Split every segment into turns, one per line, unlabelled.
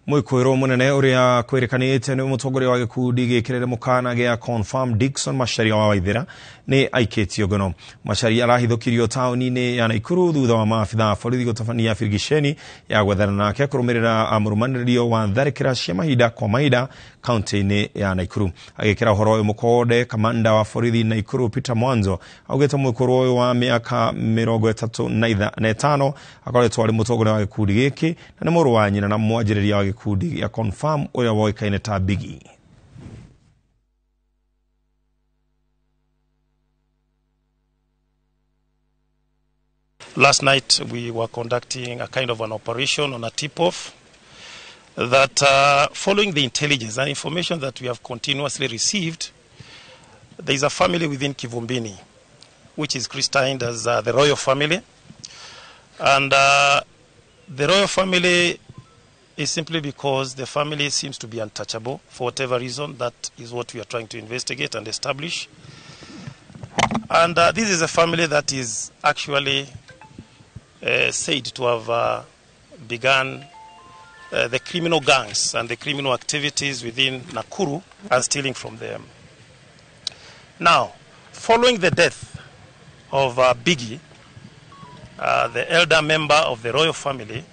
Mwĩkũĩrwo mũnene ũrĩa kwĩrĩkanĩte nĩ mũtongoria wa gĩkundi gĩkĩrĩre mũkana gĩa Confirm Dickson Macharia wa Waithĩra nĩ aikĩtio ngono. Macharia arahithũkirio taũni-inĩ ya Naikuru thutha wa maabitha a borithi gũtabania birigiceni ya gwethana nake kũrũmĩrĩra mũrũmanĩrĩrio wa tharĩkĩra cia mahinda kwa mahinda kaunti-inĩ ya Naikuru. Agĩkĩra ũhoro ũyũ mũkonde, kamanda wa borithi Naikuru Peter Mwanzo augĩte mwĩkũĩrwo ũyũ wa mĩaka 35 akoretwo arĩ mũtongoria wa gĩkundi gĩkĩ na nĩ mũrũ wa nyina na mwanjĩrĩria wa gĩkundi gĩa Confirm ũrĩa woĩkaine ta Biggie.
Last night we were conducting a kind of an operation on a tip-off that following the intelligence and information that we have continuously received, there is a family within Kivumbini, which is christened as the royal family. And the royal family is simply because the family seems to be untouchable for whatever reason. That is what we are trying to investigate and establish. And this is a family that is actually said to have begun the criminal gangs and the criminal activities within Nakuru and stealing from them. Now, following the death of Biggie, the elder member of the royal family,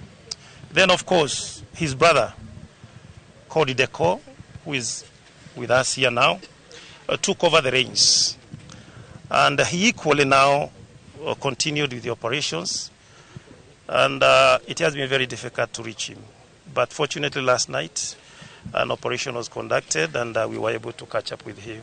then of course his brother, Cody Deco, who is with us here now, took over the reins. And he equally now continued with the operations, and it has been very difficult to reach him. But fortunately last night, an operation was conducted and we were able to catch up with him.